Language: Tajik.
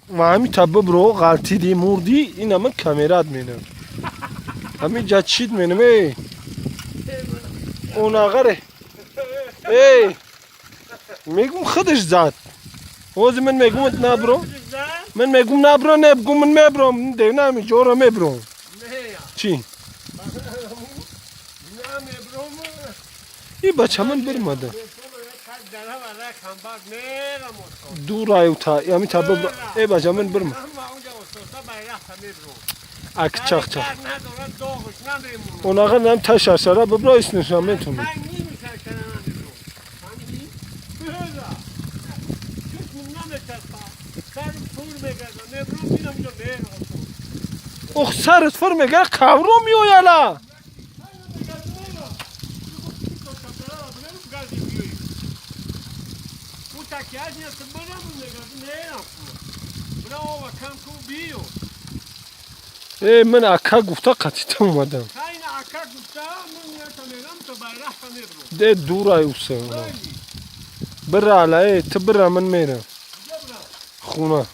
Ва ҳамита бибро, ғалтиди, мурдӣ, ина ман камерат менам. Ҳамин ҷа чит менам, эй. Онағаре. Эй. Мегум, худаш зад. Ҳозир ман мегум, набро. Ман мегум, набро, не бигум, ман мебром. Девна, ҳамин ҷоро мебром. Чӣ? Намебром. И бача ман бирмада. Дураюта, ҳамита бибро. Э, бача, ман бирма. Ак чах-чах. Онага нам та шаршара бибро, иснуша метуни. Ох, сарат фур мегара, қавро меояла. Э, ман ака гуфта қатита омадам. Де, дурай уса. Бира ала, э, ту бира, ман мерам. Хона.